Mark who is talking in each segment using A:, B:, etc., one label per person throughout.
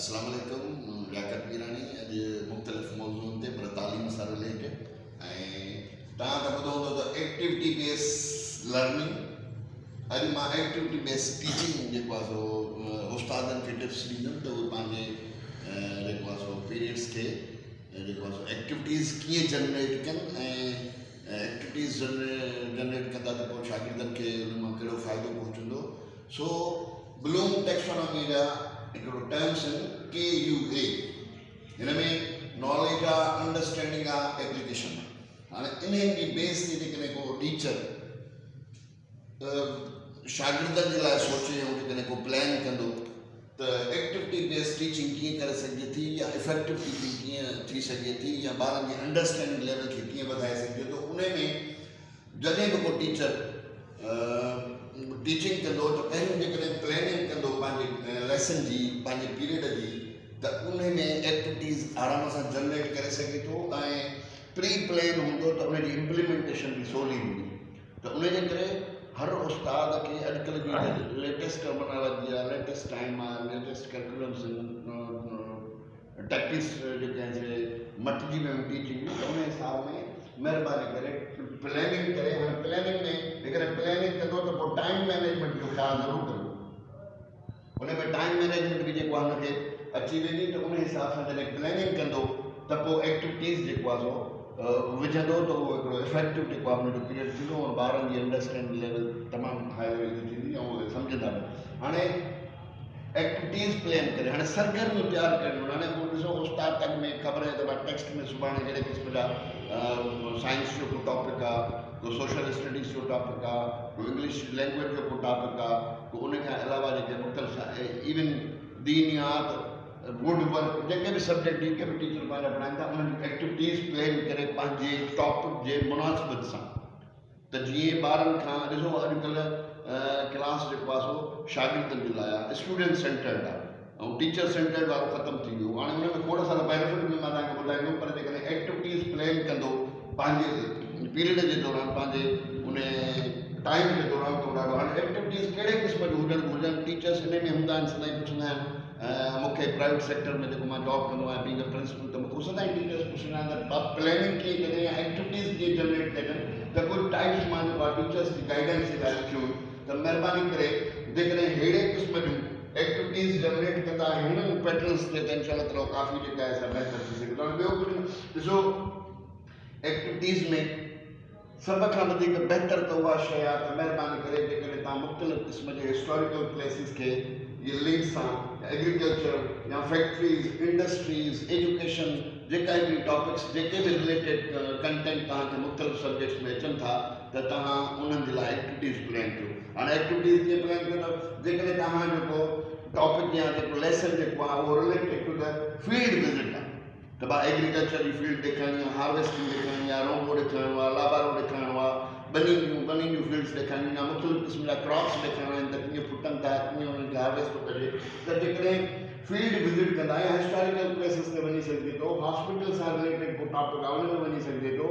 A: اسلام عليڪم لياقت ميراڻي اڄ مختلف موضوعن تي پر تعليم سان رليٽيڊ ۽ توهان ته ٻڌو هوندو ته ايڪٽيوٽي بيس لرننگ اڄ مان ايڪٽيوٽي بيس ٽيچنگ جيڪو آهي سو استادن کي ٽپس ڏيندم ته اهي پنهنجي جيڪو آهي سو پيريڊس کي جيڪو آهي سو ايڪٽيوٽيز ڪيئن جنريٽ ڪن ۽ ايڪٽيوٽيز جنريٽ ڪندا ته پوء شاگردن کي ان مان ڪهڙو فائدو پهچندو سو بلوم ٽيڪسونامي جا هڪڙو ٽرمس آهن ڪي يو اي هن ۾ ناليج آ انڊرسٽينڊنگ آ ايپليڪيشن آ هاڻي انهن جي بيس تي جيڪڏهن ڪو ٽيچر شاگردن جي لاء سوچي ۽ جيڪڏهن ڪو پلان ڪندو ته ايڪٽيوٽي بيس ٽيچنگ ڪيئن ڪري سگهجي ٿي يا افيڪٽو ٽيچنگ ڪيئن ٿي سگهي ٿي يا ٻارن جي انڊرسٽينڊنگ ليول کي ڪيئن وڌائي سگهجي ٿو ان ۾ جڏهن به ڪو ٽيچر ٽيچنگ ڪندو ته پهريون جيڪڏهن پلاننگ ڪندو پنهنجي ليسن جي پنهنجي پيريڊ جي ته ان ۾ ايڪٽيوٽيز آرام سان جنريٽ ڪري سگهي ٿو ۽ پري پلان هوندو ته ان جي امپليمينٽيشن به سولي هوندي ته ان جي ڪري هر استاد کي اڄڪلهه جي ليٽيسٽ ٽرمنالاجي آهي ليٽيسٽ ٽائيم آهي ليٽيسٽ ڪريڪولمس ٽيڪٽس جيڪي آهن سي مٽجي ويون آهن ٽيچنگ جون ته ان حساب ۾ مهرباني ڪري پلاننگ ڪري هاڻي پلاننگ ۾ جيڪڏهن پلاننگ ڪندو ته پوء ٽائيم مينيجمينٽ جو خيال ضرور ڪندو ان ۾ ٽائيم مينيجمينٽ به جيڪو آهي هن کي اچي ويندي ته ان حساب سان جڏهن پلاننگ ڪندو ته پوء ايڪٽيوٽيز جيڪو آهي سو وجهندو ته اهو هڪڙو افيڪٽو جيڪو آهي ان جو پيريڊ ٿيندو ۽ ٻارن جي انڊرسٽينڊنگ ليول تمام هاء ليول تي ٿيندي ۽ اهي سمجهندا به هاڻي ايڪٽيوٽيز پلان ڪري هاڻي سرگرميون تيار ڪرڻيون هاڻي پوء ڏسو استاد تن ۾ خبر آهي ته ڀا ٽيڪسٽ ۾ سڀاڻي اهڙي قسم جا سائنس جو ڪو ٽاپڪ آ ڪو سوشل اسٽڊيز جو ٽاپڪ آ ڪو انگلش لينگويج جو ڪو ٽاپڪ آ ڪو ان کان علاوه جيڪي مختلف ايون دينيات ووڊ ورڪ جيڪي به سبجيڪٽ جيڪي به ٽيچر پنهنجا پڙهائين ٿا انهن جون ايڪٽيوٽيز پلان ڪري پنهنجي ٽاپڪ جي مناسبت سان ته جيئن ٻارن کان ڏسو اڄڪلهه ڪلاس جيڪو آهي سو شاگردن جي لاء آهي اسٽوڊنٽ سينٽرڊ آهي ۽ ٽيچر سينٽرڊ وارو ختم ٿي ويو هاڻي ان ۾ کوڙ سارا بينيفٽ به مان توهان کي ٻڌائيندم پر جيڪڏهن ايڪٽيوٽيز پلان ڪندو پنهنجي پيريڊ جي دوران پنهنجي ان ٽائيم جي دوران ته ڏاڍو هاڻي ايڪٽيوٽيز ڪهڙي قسم جون هجڻ گهرجن ٽيچرس ان ۾ هوندا آهن سدائين پڇندا آهن مون کي پرائيويٽ سيڪٽر ۾ جيڪو مان جاب ڪندو آهيان بينگ اي پرنسپل ته مون کي سدائين ٽيچرس پڇندا آهن ته پلاننگ ڪيئن ڪجي يا ايڪٽيوٽيز ڪيئن جنريٽ ڪجن ته ڪجهه ٽائپس مان جيڪو آهي ٽيچرس جي گائيڊنس جي لاء لکيو ته مهرباني ڪري جيڪڏهن ههڙي قسم جون ايڪٽيوٽيز جنريٽ ڪندا هنن پيٽرنس تي ته انشاء الله تعالٰي ڪافي جيڪا آهي سا بهتر ٿي سگهي ٿو هاڻي ٻيو ڪجهه ڏسو ايڪٽيوٽيز ۾ سڀ کان وڌيڪ بهتر ته اها شيء آهي ته مهرباني ڪري جيڪڏهن توهان مختلف قسم جي هسٽاريڪل پليسز کي جي لنڪ سان يا ايگريڪلچر يا فيڪٽريز، انڊسٽريز، ايجوڪيشن جيڪا هڪڙي ٽاپڪس جيڪي به رليٽيڊ ڪنٽينٽ توهان کي مختلف سبجيڪٽس ۾ اچن ٿا ته توهان انهن جي لاء ايڪٽيوٽيز پلان ڪيو. هاڻي ايڪٽيوٽيز ڪيئن پلان ڪيو ته جيڪڏهن توهان جو ڪو ٽاپڪ يا جيڪو ليسن جيڪو آهي اهو related to the field visit آهي. ته ڀا ايگريڪلچر جي فيلڊ ڏيکارڻي آ، هارويسٽنگ ڏيکارڻي آ، رونبو ڏيکارڻو آ، لابارو ڏيکارڻو آ، ٻنين جون ٻنين جون فيلڊس ڏيکارڻيون آهن يا مختلف قسم جا ڪراپس ڏيکارڻا آهن ته ڪيئن ڦٽن ٿا ڪيئن انهن کي هارويسٽ ٿو ڪجي ته جيڪڏهن فيلڊ وزٽ ڪندا يا هسٽاريڪل پليسز تي وڃي سگهجي ٿو هاسپيٽل سان رليٽيڊ ڪو ٽاپڪ آ ان ۾ وڃي سگهجي ٿو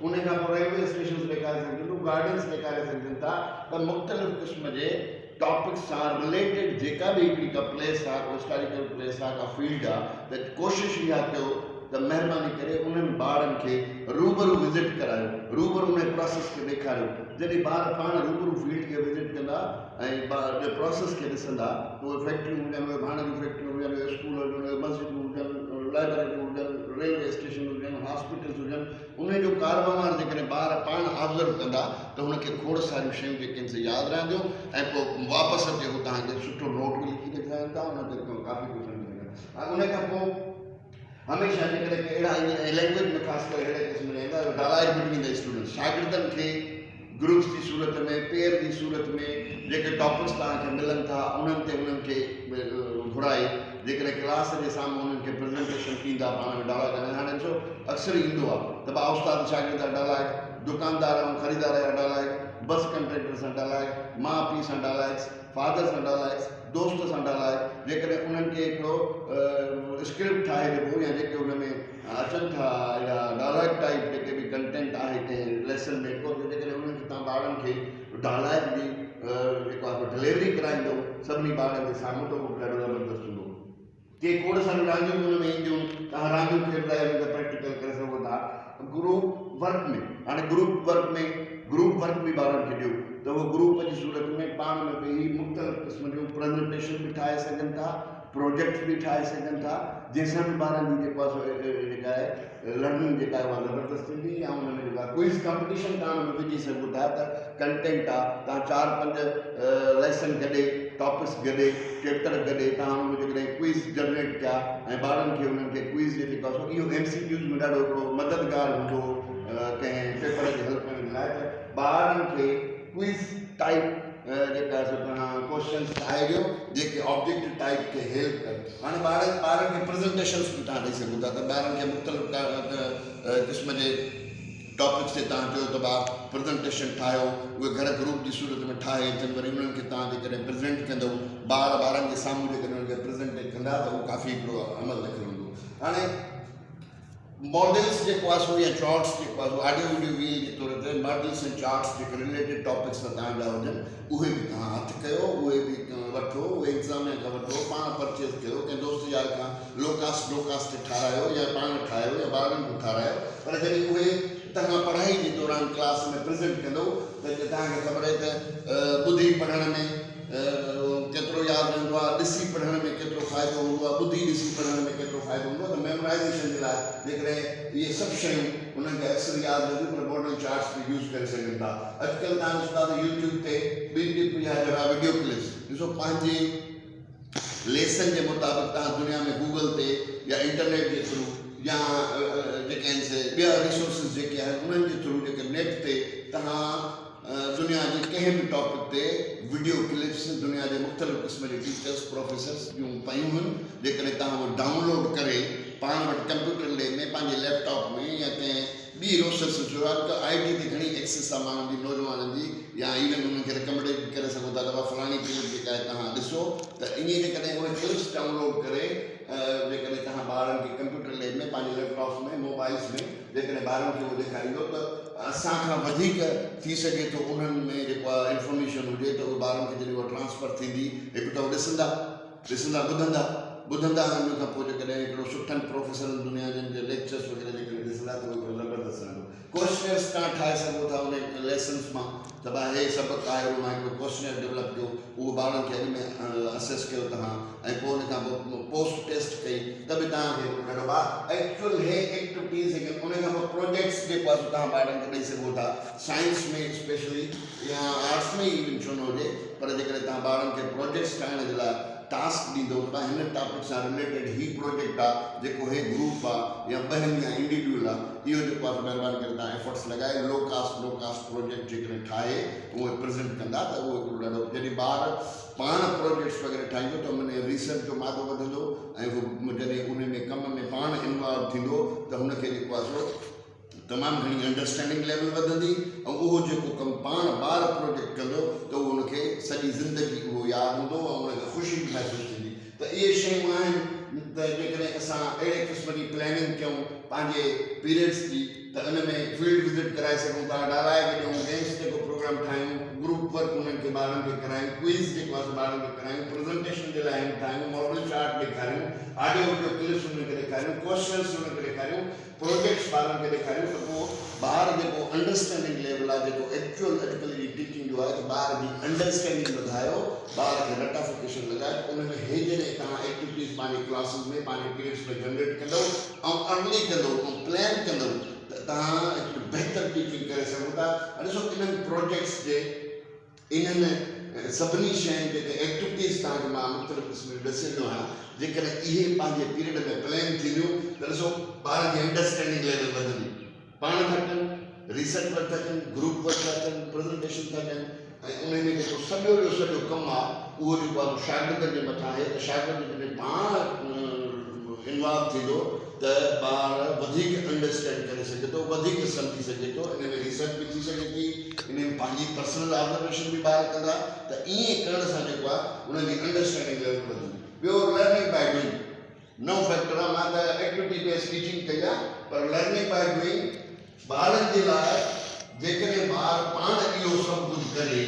A: ان کان پوء ريلوي اسٽيشنس ڏيکاري سگهجن ٿو گارڊنس ڏيکاري سگهجن ٿا ته مختلف قسم جي ٽاپڪ سان رليٽيڊ جيڪا به هڪڙي ڪا پليس آ ڪو هسٽاريڪل پليس آ ڪا فيلڊ آ ته ڪوشش اها ڪيو ته مهرباني ڪري انهن ٻارن کي روبرو وزٽ ڪرايو روبرو انهي پراسيس کي ڏيکاريو جڏهن ٻار پاڻ روبرو فيلڊ کي وزٽ ڪندا ۽ پراسيس کي ڏسندا ته اهي فيڪٽريون هجن اهي ڀاڻ جون فيڪٽريون هجن اهي اسڪول هجن اهي مسجدون هجن لائبريريون هجن ريلوي اسٽيشن هجن هاسپيٽلس هجن انهي جو ڪاروهنوار جيڪڏهن ٻار پاڻ آبزرو ڪندا ته هن کي کوڙ ساريون شيون جيڪي آهن سي ياد رهنديون ۽ پوء واپس اچي هو توهان کي سٺو نوٽ به لکي ڏيکارين ٿا ان تي ڪافي ڪجهه سمجهي سگهن ٿا ۽ انهي کان پوء هميشه جيڪڏهن ڪي اهڙا لينگويج ۾ خاص ڪري اهڙي قسم جا ايندا ڊالائي بٽوين the students شاگردن کي گروپس جي صورت ۾ پيئر جي صورت ۾ جيڪي ٽاپڪس توهان کي ملن ٿا انهن تي انهن کي گهرائي جيڪڏهن ڪلاس جي سامهون انهن کي پريزنٽيشن ڏيندا پاڻ ۾ ڊالا ڪندا هاڻي ڏسو اڪثر ايندو آهي ته ڀا استاد شاگرد جا ڊالائڪ دڪاندار ۽ خريدار جا ڊالائڪ بس ڪنٽريڪٽر سان ڊالائڪ ماء پيء سان ڊالائڪس فادر سان ڊالائڪس دوست سان ڊالائڪ جيڪڏهن انهن کي هڪڙو اسڪرپٽ ٺاهي ڏبو يا جيڪي ان ۾ اچن ٿا يا ڊالائڪ ٽائيپ جيڪي به ڪنٽينٽ آهي ڪنهن ليسن ۾ ڪو جيڪڏهن انهن کي توهان ٻارن کي ڊالائڪ جي جيڪو آهي ڊليوري ڪرائيندو سڀني ٻارن جي سامهون ته اهو به ڏاڍو زبردست هوندو. ڪي کوڙ ساريون رانديون به ان ۾ اينديون، توهان رانديون کيڏندا آهيو ته پريڪٽيڪل ڪري سگهو ٿا. گروپ ورڪ ۾ هاڻي گروپ ورڪ ۾ گروپ ورڪ به ٻارن کي ڏيو ته اهو گروپ جي صورت ۾ پاڻ ۾ ويهي مختلف قسم جون پرزنٽيشن به ٺاهي سگهن ٿا، پروجيڪٽس به ٺاهي سگهن ٿا، جنهن سان به ٻارن جي جيڪو آهي سو جيڪا آهي لرننگ جيڪا آهي اها زبردست ٿيندي يا ان ۾ جيڪو آهي ڪوئز ڪمپٽيشن توهان ان ۾ وجهي سگهو ٿا ته ڪنٽينٽ آهي توهان چار پنج ليسن گڏي ٽاپڪس گڏي چيپٽر گڏي توهان ان ۾ جيڪڏهن ڪوئز جنريٽ ڪيا ۽ ٻارن کي انهن کي ڪوئز جي جيڪو آهي سو اهو ايم سي ڪيوز ۾ ڏاڍو هڪڙو مددگار هوندو ڪنهن پيپر کي حل ڪرڻ جي لاء ته ٻارن کي ڪوئز ٽائپ جيڪا سو توهان ڪوشچنس ٺاهي ڏيو جيڪي آبجيڪٽو ٽائپ کي هيلپ ڪن. هاڻي ٻارن ٻارن کي پريزنٽيشنس به توهان ڏئي سگهو ٿا ته ٻارن کي مختلف قسم جي ٽاپڪس تي توهان چيو ته ڀاء پريزنٽيشن ٺاهيو اهي گهر گروپ جي صورت ۾ ٺاهي اچن وري انهن کي توهان جيڪڏهن پريزنٽ ڪندو ٻار ٻارن جي سامهون جيڪڏهن انهن کي پريزنٽ ڪندا ته اهو ڪافي هڪڙو عمل دخل هوندو. هاڻي ماڊلز جيڪو آهي سو يا چارٽس جيڪو آهي سو آڊيو وڊيو ويل جي طور تي ماڊلز ۽ چارٽس جيڪي رليٽيڊ ٽاپڪس سان توهان جا هجن اهي به توهان هٿ ڪيو اهي به وٺو اهي انتظاميا کان وٺو پاڻ پرچيز ڪيو ڪنهن دوست يار کان لو ڪاسٽ لو ڪاسٽ تي ٺارايو يا پاڻ ٺاهيو يا ٻارڙن کان ٺارايو پر جڏهن اهي توهان پڙهائي جي دوران ڪلاس ۾ پريزنٽ ڪندو ته توهان کي خبر آهي ته ٻڌي پڙهڻ ۾ ڪيترو ياد رهندو آهي، ڏسي پڙهڻ ۾ ڪيترو فائدو هوندو آهي، ٻڌي ڏسي پڙهڻ ۾ ڪيترو فائدو هوندو آهي ته ميمورائيزيشن جي لاء جيڪڏهن اهي سڀ شيون انهن کي اڪثر ياد رهنديون پر ماڊل چارٽس به يوز ڪري سگهن ٿا. اڄڪلهه توهان ڏسندا ته يوٽيوب تي ٻن ٽن 50 جهڙا وڊيو ڪلپس ڏسو پنهنجي ليسن جي مطابق توهان دنيا ۾ گوگل تي يا انٽرنيٽ جي ٿرو يا جيڪي آهن سي ٻيا ريسورسز جيڪي آهن انهن جي ٿرو جيڪي نيٽ تي توهان دنيا جي ڪنهن به ٽاپڪ تي وڊيو ڪلپس دنيا جي مختلف قسم جي ٽيچرس پروفيسرس جون پيون هن جيڪڏهن توهان اهي ڊائونلوڊ ڪري پاڻ وٽ ڪمپيوٽر ليب ۾ پنهنجي ليپ ٽاپ ۾ يا ڪنهن ٻي روسرس جو اڄڪلهه آء ٽي تي گهڻي ايڪسس آهي ماڻهن جي نوجوانن جي يا ايون انهن کي رڪمنڊ به ڪري سگهو ٿا ته بابا فلاڻي ڪلپ جيڪا آهي توهان ڏسو ته ائين جيڪڏهن اهي ڪلپس ڊائونلوڊ ڪري جيڪڏهن توهان ٻارن کي ڪمپيوٽر ليب ۾ پنهنجي ليپ ٽاپس ۾ موبائلس ۾ جيڪڏهن ٻارن کي اهو ڏيکاريندو ته اسان کان وڌيڪ ٿي سگهي ٿو انهن ۾ جيڪو آهي انفارميشن هجي ته اهي ٻارن کي جڏهن اها ٽرانسفر ٿيندي هڪ ته هو ڏسندا ڏسندا ٻڌندا ٻڌندا ۽ ان کان پوء جيڪڏهن هڪڙو سٺن پروفيسرن دنيا جن جي ليڪچرس وغيره جيڪڏهن ڏسندا ته اهو هڪڙو زبردست رهندو. ڪوئسشنرس توهان ٺاهي سگهو ٿا ان ليسنس مان ته ڀاء هي سبق آهي ان مان هڪڙو ڪوئسشنر ڊولپ ڪيو اهو ٻارن کي اڳ ۾ اسيس ڪيو توهان ۽ پوء ان کان پوء پوسٽ ٽيسٽ ڪئي ته به توهان کي هڪڙو ڏاڍو ٻار ايڪچوئل هي ايڪٽوٽيز جيڪي ان کان پوء پروجيڪٽس جيڪو آهي سو توهان ٻارن کي ڏئي سگهو ٿا سائنس ۾ اسپيشلي يا آرٽس ۾ ئي ايون ڇو نه هجي پر جيڪڏهن توهان ٻارن کي پروجيڪٽس ٺاهڻ جي لاء ٽاسڪ ڏيندو ته ڀاء هن ٽاپڪ سان رليٽيڊ هي پروجيڪٽ آ جيڪو هي گروپ آ يا ٻهن يا انڊيوڊيول آ اهو جيڪو آ سو مهرباني ڪري توهان ايفرٽس لڳائي low cost low cost project جيڪڏهن ٺاهي اهي پريزنٽ ڪندا ته اهو هڪڙو ڏاڍو جڏهن ٻار پاڻ پروجيڪٽس وغيره ٺاهيندو ته ان ۾ ريسرچ جو مادو وڌندو ۽ هو جڏهن ان ۾ ڪم ۾ پاڻ انوالو ٿيندو ته هن کي جيڪو آ سو تمام گهڻي انڊرسٽينڊنگ ليول وڌندي ۽ اهو جيڪو ڪم پاڻ ٻار پروجيڪٽ ڪندو ته اهو ان کي سڄي زندگي اهو ياد هوندو ۽ ان کي خوشي به محسوس ٿيندي ته اهي شيون آهن ته جيڪڏهن اسان اهڙي قسم جي پلاننگ ڪيون پنهنجي پيريڊس جي ته ان ۾ فيلڊ وزٽ ڪرائي سگهون ٿا ڊارائي به ڏيون گيمس تي ڪو پروگرام ٺاهيون گروپ ورڪ انهن کي ٻارن کي ڪرايون ڪوئز جيڪو آهي سو ٻارن کي ڪرايون پريزنٽيشن جي لاء همٿايون ماڊل چارٽ ڏيکاريون آڊيو وڊيو ڪلپس انهن کي ڏيکاريون ڪوئسچنس انهن کي ڏيکاريون پروجيڪٽس ٻارن کي ڏيکاريون ته پوء ٻار جيڪو انڊرسٽينڊنگ ليول آهي جيڪو ايڪچوئل اڄڪلهه جي ٽيچنگ جو آهي ته ٻار جي انڊرسٽينڊنگ وڌايو ٻار کي رٽافڪيشن لڳايو ته ان ۾ هي جڏهن توهان ايڪٽيوٽيز پنهنجي ڪلاسز ۾ پنهنجي پيريڊس ۾ جنريٽ ڪندو ۽ ارلي ڪندو ۽ پلان ڪندو ته توهان هڪڙي بهتر ٽيچنگ ڪري سگهو ٿا ۽ ڏسو انهن پروجيڪٽس جي انهن سڀني شين جيڪي ايڪٽوٽيز توهان کي مان مختلف قسم جون ڏسي ڏنو آهيان جيڪڏهن اهي پنهنجي پيريڊ ۾ پلان ٿينديون ته ڏسو ٻارن جي انڊرسٽينڊنگ ليول وڌندي پاڻ ٿا ڪن ريسرچ ورڪ ٿا ڪن گروپ ورڪ ٿا ڪن پريزنٽيشن ٿا ڪن ۽ انهي ۾ جيڪو سڄو جو سڄو ڪم آهي اهو جيڪو آهي سو شاگردن جي مٿان آهي ته شاگرد جڏهن پاڻ انوالو ٿيندو ته ٻار وڌيڪ انڊرسٽينڊ ڪري سگهي ٿو، وڌيڪ سمجهي سگهي ٿو، ان ۾ ريسرچ به ٿي سگهي ٿي، ان ۾ پنهنجي پرسنل آبزرويشن به ٻار ڪندا ته ائين ڪرڻ سان جيڪو آهي انهن جي انڊرسٽينڊنگ ليول وڌندي. ٻيو لرننگ باء ڊوئنگ نئون فيڪٽر آهي، مان ته ايڪٽيوٽي بيس ٽيچنگ ڪئي آهي پر لرننگ باء ڊوئنگ ٻارن جي لاء جيڪڏهن ٻار پاڻ اهو سڀ ڪجهه ڪري،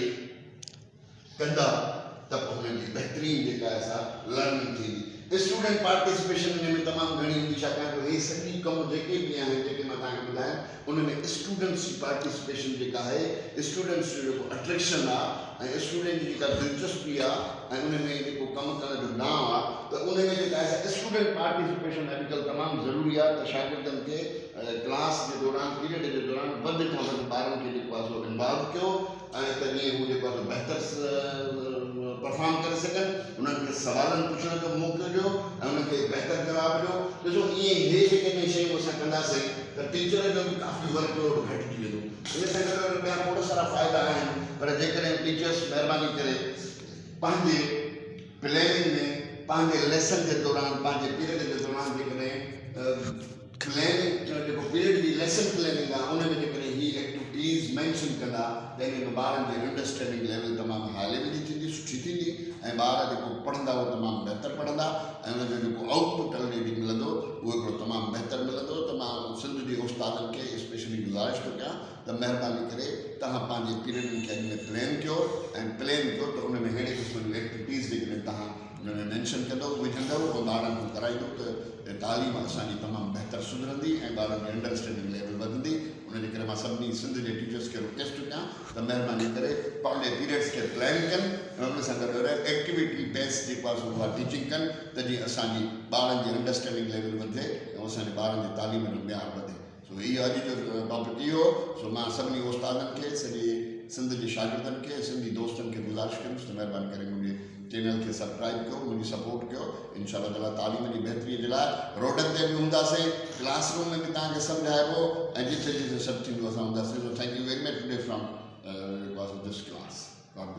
A: ڪندا ته پوء هنن جي بهترين جيڪا آهي سا لرننگ ٿيندي. اسٽوڊنٽ پارٽيسپيشن ان ۾ تمام گهڻي هوندي ڇاڪاڻ جو هي سڄي ڪم جيڪي به آهن جيڪي مان توهان کي ٻڌايم ان ۾ اسٽوڊنٽس جي پارٽيسپيشن جيڪا آهي اسٽوڊنٽس جو جيڪو اٽريڪشن آهي ۽ اسٽوڊنٽ جي جيڪا دلچسپي آهي ۽ ان ۾ جيڪو ڪم ڪرڻ جو ڏانء آهي ته ان ۾ جيڪا آهي سا اسٽوڊنٽ پارٽيسپيشن اڄڪلهه تمام ضروري آهي ته شاگردن کي ڪلاس جي دوران پيريڊ جي دوران وڌ کان وڌ ٻارن کي جيڪو آهي سو انوالو ڪيو ۽ ته جيئن هو جيڪو آهي سو بهتر پرفارم ڪري سگهن، انهن کي سوالن پڇڻ جو موقعو ڏيو ۽ انهن کي بهتر جواب ڏيو. ڏسو ائين هي جيڪڏهن شيون اسان ڪنداسين ته ٽيچر جو به ڪافي ورڪ لوڊ گهٽجي ويندو. ان سان گڏ گڏ ٻيا کوڙ سارا فائدا آهن پر جيڪڏهن ٽيچرس مهرباني ڪري پنهنجي پليننگ ۾ پنهنجي ليسن جي دوران پنهنجي پيريڊ جي دوران جيڪڏهن پلاننگ جيڪو پيريڊ جي ليسن پلاننگ آهي ان ۾ جيڪڏهن هي ايڪٽوٽيز مينشن ڪندا ته انهي ۾ ٻارن جي انڊرسٽينڊنگ ليول تمام هاء ليول جي ٿيندي سٺي ٿيندي ۽ ٻار جيڪو پڙهندا اهو تمام بهتر پڙهندا ۽ ان جو جيڪو آئوٽ پٽ الريڊي ملندو اهو هڪڙو تمام بهتر ملندو ته مان سنڌ جي استادن کي اسپيشلي گذارش ٿو ڪيان ته مهرباني ڪري توهان پنهنجي پيريڊن کي اڳ ۾ پلان ڪيو ۽ پلان ڪيو ته ان ۾ ههڙي قسم جون ايڪٽوٽيز جيڪڏهن توهان ان ۾ مينشن ڪندو، وجهندؤ ۽ ٻارن کان ڪرائيندو ته تعليم اسان جي تمام بهتر سڌرندي ۽ ٻارن جي انڊرسٽينڊنگ ليول وڌندي. ان جي ڪري مان سڀني سنڌ جي ٽيچرس کي رڪويسٽ ٿو ڪيان ته مهرباني ڪري پنهنجي پيريڊس کي پلان ڪن ۽ ان سان گڏ گڏ ايڪٽيوٽي بيس جيڪو آهي سو اها ٽيچنگ ڪن ته جيئن اسان جي ٻارن جي انڊرسٽينڊنگ ليول وڌي ۽ اسان جي ٻارن جي تعليم جو معيار وڌي. سو هي اڄ جو ٽاپڪ اهو هو. سو مان سڀني استادن کي، سڄي سنڌ جي شاگردن کي ۽ سنڌي دوستن کي گذارش ڪندس ته مهرباني ڪري منهنجي چينل کي سبڪرائيب ڪيو، منهنجي سپورٽ ڪيو. انشاء الله تعالي تعليم جي بهتري جي لاء روڊن تي به هونداسين، ڪلاس روم ۾ به توهان کي سمجهائبو ۽ جٿي جٿي سڏ ٿيندو اسان هونداسين. So thank you very much today from this class. God bless.